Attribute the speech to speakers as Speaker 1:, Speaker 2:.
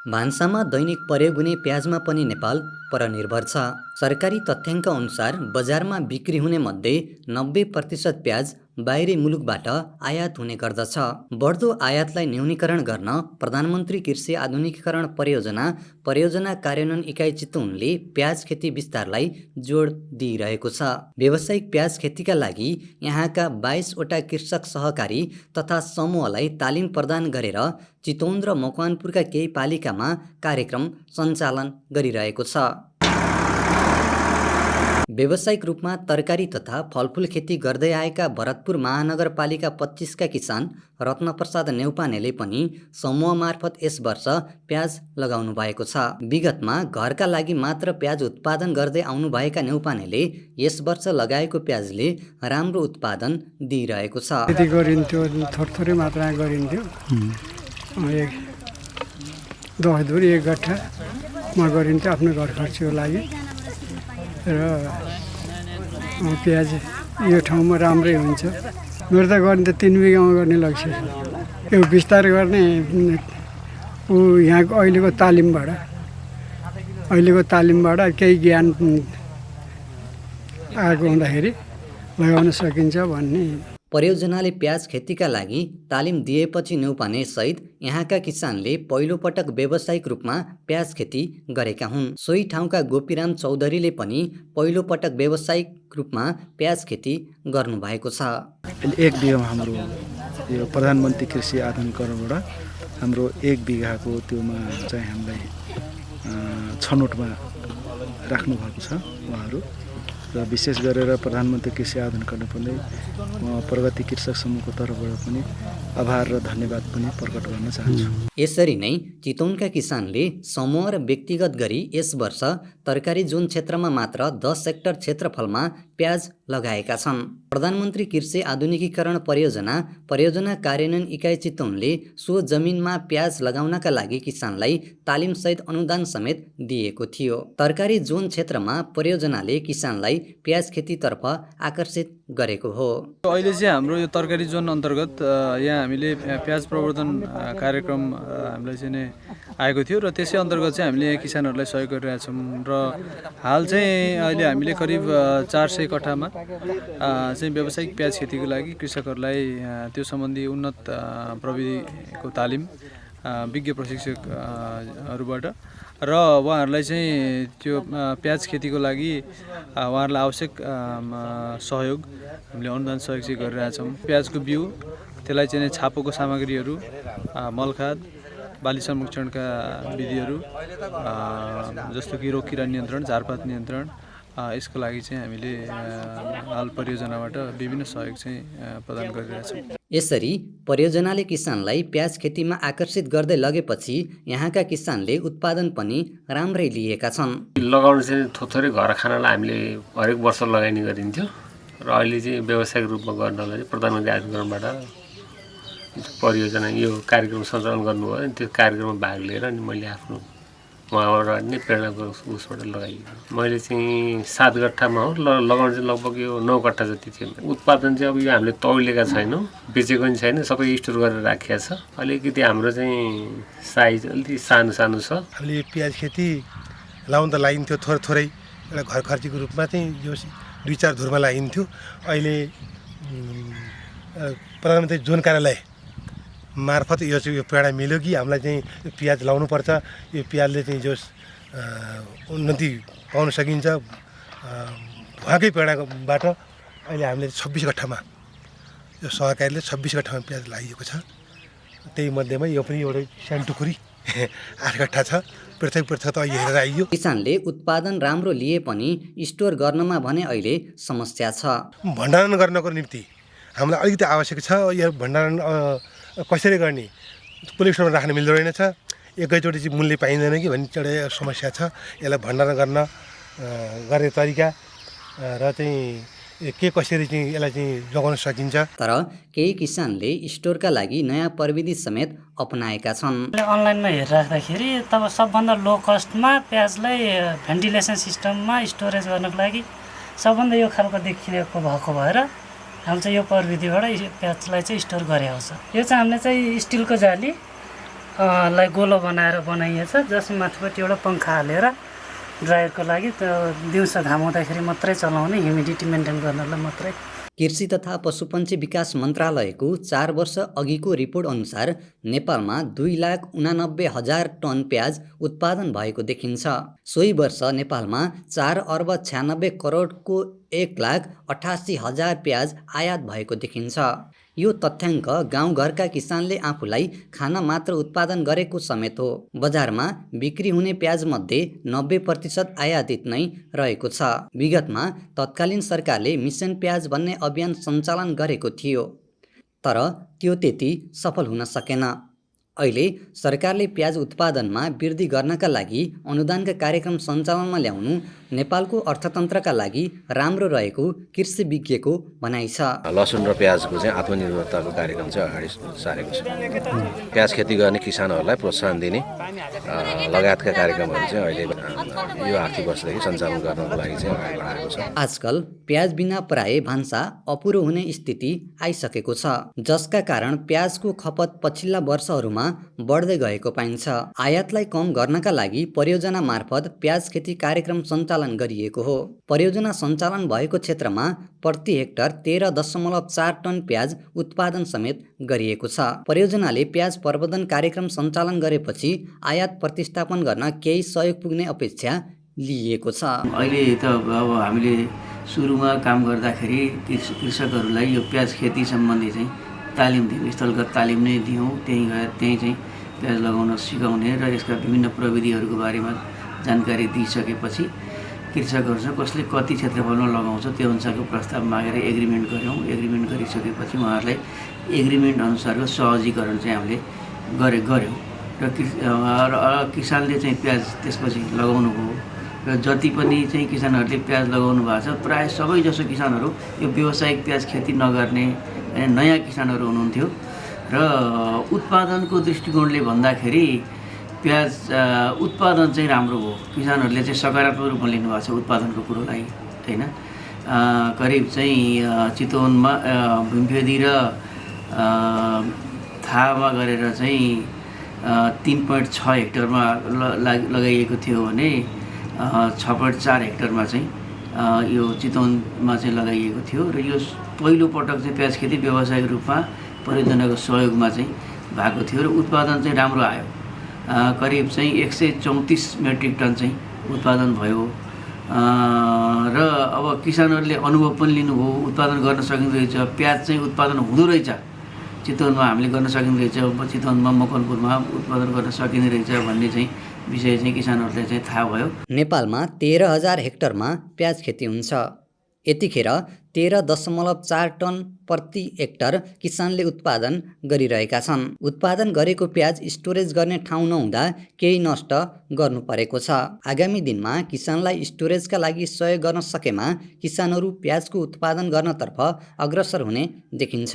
Speaker 1: भान्सामा दैनिक प्रयोग हुने प्याजमा पनि नेपाल परनिर्भर छ। सरकारी तथ्याङ्क अनुसार बजारमा बिक्री हुने मध्ये 90% प्याज बाहिरी मुलुकबाट आयात हुने गर्दछ। बढ्दो आयातलाई न्यूनीकरण गर्न प्रधानमन्त्री कृषि आधुनिकीकरण परियोजना कार्यान्वयन इकाइ चितवनले प्याज खेती विस्तारलाई जोड दिइरहेको छ। व्यावसायिक प्याज खेतीका लागि यहाँका 22वटा कृषक सहकारी तथा समूहलाई तालिम प्रदान गरेर चितवन र मकवानपुरका केही पालिकामा कार्यक्रम सञ्चालन गरिरहेको छ। व्यावसायिक रूपमा तरकारी तथा फलफुल खेती गर्दै आएका भरतपुर महानगरपालिका 25 का किसान रत्नप्रसाद नेउपानेले पनि समूह मार्फत यस वर्ष प्याज लगाउनु भएको छ। विगतमा घरका लागि मात्र प्याज उत्पादन गर्दै आउनुभएका नेउपानेले यस वर्ष लगाएको प्याजले राम्रो उत्पादन दिइरहेको छ।
Speaker 2: खेती गरिन्थ्यो, थोरै मात्रामा गरिन्थ्यो। 10 दूरी 1 गट्ठामा गरिन्थ्यो आफ्नो घर खर्चको लागि र प्याज यो ठाउँमा राम्रै हुन्छ। मेरो त गर्ने त 3 बिघामा गर्ने लक्ष्य छ। यो विस्तार गर्ने यहाँको अहिलेको तालिमबाट केही ज्ञान आएको हुँदाखेरि लगाउन सकिन्छ भन्ने।
Speaker 1: परियोजनाले प्याज खेतीका लागि तालिम दिएपछि नेउपाने सहित यहाँका किसानले पहिलो पटक व्यावसायिक रूपमा प्याज खेती गरेका हुन्। सोही ठाउँका गोपीराम चौधरीले पनि पहिलो पटक व्यावसायिक रूपमा प्याज खेती गर्नु भएको छ।
Speaker 3: 1 बिघामा हाम्रो यो प्रधानमन्त्री कृषि आधुनिकीकरणबाट हाम्रो 1 बिघाको त्योमा चाहिँ हामीलाई छनौटमा राख्नु भएको छ उहाँहरू र विशेष गरेर प्रधानमन्त्री कृषि आधुनिकीकरण पनि प्रगति कृषक समूहको तर्फबाट पनि आभार र धन्यवाद पनि प्रकट गर्न चाहन्छु।
Speaker 1: यसरी नै चितवनका किसानले समूह र व्यक्तिगत गरी यस वर्ष तरकारी जोन क्षेत्रमा मात्र 10 हेक्टर क्षेत्रफलमा प्याज लगाएका छन्। प्रधानमन्त्री कृषि आधुनिकीकरण परियोजना कार्यान्वयन इकाइ चितवनले सो जमिनमा प्याज लगाउनका लागि किसानलाई तालिम सहित अनुदान समेत दिएको थियो। तरकारी जोन क्षेत्रमा परियोजनाले किसानलाई प्याज खेतीतर्फ आकर्षित गरेको हो।
Speaker 4: अहिले चाहिँ हाम्रो यो तरकारी जोन अन्तर्गत यहाँ हामीले प्याज प्रवर्धन कार्यक्रम हामीलाई चाहिँ आएको थियो र त्यसै अन्तर्गत चाहिँ हामीले यहाँ किसानहरूलाई सहयोग गरिरहेछौँ र हाल चाहिँ अहिले हामीले करिब 400 कट्ठामा चाहिँ व्यावसायिक प्याज खेतीको लागि कृषकहरूलाई त्यो सम्बन्धी उन्नत प्रविधिको तालिम विज्ञ प्रशिक्षकहरूबाट र उहाँहरूलाई चाहिँ त्यो प्याज खेतीको लागि उहाँहरूलाई आवश्यक सहयोग हामीले अनुदान सहयोग चाहिँ गरिरहेछौँ। प्याजको बिउ, त्यसलाई चाहिँ छापोको सामग्रीहरू, मलखाद, बाली संरक्षणका विधिहरू जस्तो कि रोग किरा नियन्त्रण, झारपात नियन्त्रण, यसको लागि चाहिँ हामीले हाल परियोजनाबाट विभिन्न सहयोग चाहिँ प्रदान गरिरहेछौँ।
Speaker 1: यसरी परियोजनाले किसानलाई प्याज खेतीमा आकर्षित गर्दै लगेपछि यहाँका किसानले उत्पादन पनि राम्रै लिएका छन्।
Speaker 5: लगाउनु चाहिँ थोरै घर खानलाई हामीले हरेक वर्ष लगानी गरिन्थ्यो र अहिले चाहिँ व्यावसायिक रूपमा गर्नलाई प्रधानमन्त्री आधुनिकीकरणबाट परियोजना यो कार्यक्रम सञ्चालन गर्नुभयो अनि त्यो कार्यक्रममा भाग लिएर अनि मैले आफ्नो उहाँबाट नै प्रेरणाको उसबाट लगाइयो। मैले चाहिँ 7 गट्ठामा हो लगाउनु चाहिँ लगभग यो 9 गट्ठा जति थियो। उत्पादन चाहिँ अब यो हामीले तौलेका छैनौँ, बेचेको पनि छैन, सबै स्टोर गरेर राखेको छ। अलिकति हाम्रो चाहिँ साइज अलिकति सानो छ।
Speaker 6: हामीले प्याज खेती लाउन त लागिन्थ्यो थोरै एउटा घर खर्चीको रूपमा चाहिँ यो 2-4 धुरमा लागिन्थ्यो। अहिले प्रधानमन्त्री जोन कार्यालय मार्फत यो चाहिँ यो प्रेरणा मिल्यो कि हामीलाई चाहिँ प्याज लाउनुपर्छ, यो प्याजले चाहिँ जो उन्नति पाउन सकिन्छ। उहाँकै प्रेरणाबाट अहिले हामीले 26 गट्ठामा यो सहकारीले 26 गट्ठामा प्याज लगाइएको छ। त्यही मध्येमा यो पनि एउटा सानो टुकुरी 8 गट्ठा छ। पृथक त हेरेर आइयो।
Speaker 1: किसानले उत्पादन राम्रो लिए पनि स्टोर गर्नमा भने अहिले समस्या छ।
Speaker 6: भण्डारण गर्नको निम्ति हामीलाई अलिकति आवश्यक छ। यो भण्डारण कसरी गर्ने, कुनै स्टोरमा राख्न मिल्दो रहेनछ, एकैचोटि चाहिँ मूल्य पाइँदैन कि भन्ने एउटा समस्या छ। यसलाई भण्डारण गर्ने तरिका र चाहिँ के कसरी चाहिँ यसलाई चाहिँ जोगाउन सकिन्छ।
Speaker 1: तर केही किसानले स्टोरका लागि नयाँ प्रविधि समेत अपनाएका छन्।
Speaker 7: अनलाइनमा हेरिराख्दाखेरि तब सबभन्दा लो कस्टमा प्याजलाई भेन्टिलेसन सिस्टममा स्टोरेज गर्नको लागि सबभन्दा यो खालको देखिएको भएको भएर हामीले चाहिँ यो प्रविधिबाट प्याजलाई चाहिँ स्टोर गरेको छ। यो चाहिँ हामीले चाहिँ स्टिलको जाली लाई गोलो बनाएर बनाइएछ, जसमा माथिपट्टि एउटा पङ्खा हालेर ड्रायरको लागि दिउँसो घाम हुँदाखेरि मात्रै चलाउने, ह्युमिडिटी मेन्टेन गर्नलाई मात्रै।
Speaker 1: कृषि तथा पशुपन्छी विकास मन्त्रालयको 4 वर्ष अघिको रिपोर्ट अनुसार नेपालमा 2,89,000 टन प्याज उत्पादन भएको देखिन्छ। सोही वर्ष नेपालमा 4 अर्ब 96 करोडको 1,88,000 प्याज आयात भएको देखिन्छ। यो तथ्याङ्क गाउँघरका किसानले आफूलाई खान मात्र उत्पादन गरेको समेत हो। बजारमा बिक्री हुने प्याजमध्ये 90% आयातित नै रहेको छ। विगतमा तत्कालीन सरकारले मिसन प्याज भन्ने अभियान सञ्चालन गरेको थियो, तर त्यो त्यति सफल हुन सकेन। अहिले सरकारले प्याज उत्पादनमा वृद्धि गर्नका लागि अनुदानका कार्यक्रम सञ्चालनमा ल्याउनु नेपालको अर्थतन्त्रका लागि राम्रो रहेको कृषि विज्ञको भनाइ छ।
Speaker 8: लसुन र प्याजको चाहिँ आत्मनिर्भरताको कार्यक्रम चाहिँ अगाडि सारेको छ। प्याज खेती गर्ने किसानहरूलाई प्रोत्साहन दिने लगायतका कार्यक्रमहरू चाहिँ अहिले यो आर्थिक वर्षदेखि सञ्चालन गर्नको लागि चाहिँ अगाडि बढाएको छ।
Speaker 1: आजकल प्याज बिना प्राय भान्सा अपुरो हुने स्थिति आइसकेको छ, जसका कारण प्याजको खपत पछिल्ला वर्षहरूमा बढ्दै गएको पाइन्छ। आयातलाई कम गर्नका लागि परियोजना मार्फत प्याज खेती कार्यक्रम सञ्चालन गरिएको हो। परियोजना सञ्चालन भएको क्षेत्रमा प्रति हेक्टर 13.4 टन प्याज उत्पादन समेत गरिएको छ। परियोजनाले प्याज प्रवर्धन कार्यक्रम सञ्चालन गरेपछि आयात प्रतिस्थापन गर्न केही सहयोग पुग्ने अपेक्षा लिएको छ।
Speaker 9: अहिले त अब हामीले सुरुमा काम गर्दाखेरि कृषकहरूलाई यो प्याज खेती सम्बन्धी चाहिँ तालिम दियौँ, स्थलगत तालिम नै दियौँ। त्यहीँ चाहिँ प्याज लगाउन सिकाउने र यसका विभिन्न प्रविधिहरूको बारेमा जानकारी दिइसकेपछि कृषकहरूसँग कसले कति क्षेत्रफलमा लगाउँछ त्यो अनुसारको प्रस्ताव मागेर एग्रिमेन्ट गऱ्यौँ। एग्रिमेन्ट गरिसकेपछि उहाँहरूलाई एग्रिमेन्ट अनुसारको सहजीकरण चाहिँ हामीले गऱ्यौँ र किसानले चाहिँ प्याज त्यसपछि लगाउनु भयो। र जति पनि चाहिँ किसानहरूले प्याज लगाउनु भएको छ, प्रायः सबैजसो किसानहरू यो व्यावसायिक प्याज खेती नगर्ने नयाँ किसानहरू हुनुहुन्थ्यो र उत्पादनको दृष्टिकोणले भन्दाखेरि प्याज उत्पादन चाहिँ राम्रो हो। किसानहरूले चाहिँ सकारात्मक रूपमा लिनुभएको छ उत्पादनको कुरोलाई, होइन। करिब चाहिँ चितवनमा भीमफेदी र थाहामा गरेर चाहिँ 3.6 हेक्टरमा लगाइएको थियो भने 6.4 हेक्टरमा चाहिँ यो चितवनमा चाहिँ लगाइएको थियो। र यो पहिलो पटक चाहिँ प्याज खेती व्यावसायिक रूपमा परियोजनाको सहयोगमा चाहिँ भएको थियो र उत्पादन चाहिँ राम्रो आयो। करिब चाहिँ 134 मेट्रिक टन चाहिँ उत्पादन भयो र अब किसानहरूले अनुभव पनि लिनुभयो, उत्पादन गर्न सकिँदो रहेछ, प्याज चाहिँ उत्पादन हुँदो रहेछ, चितवनमा हामीले गर्न सकिँदो रहेछ, चितवनमा मकनपुरमा उत्पादन गर्न सकिने रहेछ भन्ने चाहिँ विषय चाहिँ किसानहरूलाई चाहिँ थाहा भयो।
Speaker 1: नेपालमा 13,000 हेक्टरमा प्याज खेती हुन्छ। यतिखेर 13.4 टन प्रति हेक्टर किसानले उत्पादन गरिरहेका छन्। उत्पादन गरेको प्याज स्टोरेज गर्ने ठाउँ नहुँदा केही नष्ट गर्नु परेको छ। आगामी दिनमा किसानलाई स्टोरेजका लागि सहयोग गर्न सकेमा किसानहरू प्याजको उत्पादन गर्नतर्फ अग्रसर हुने देखिन्छ।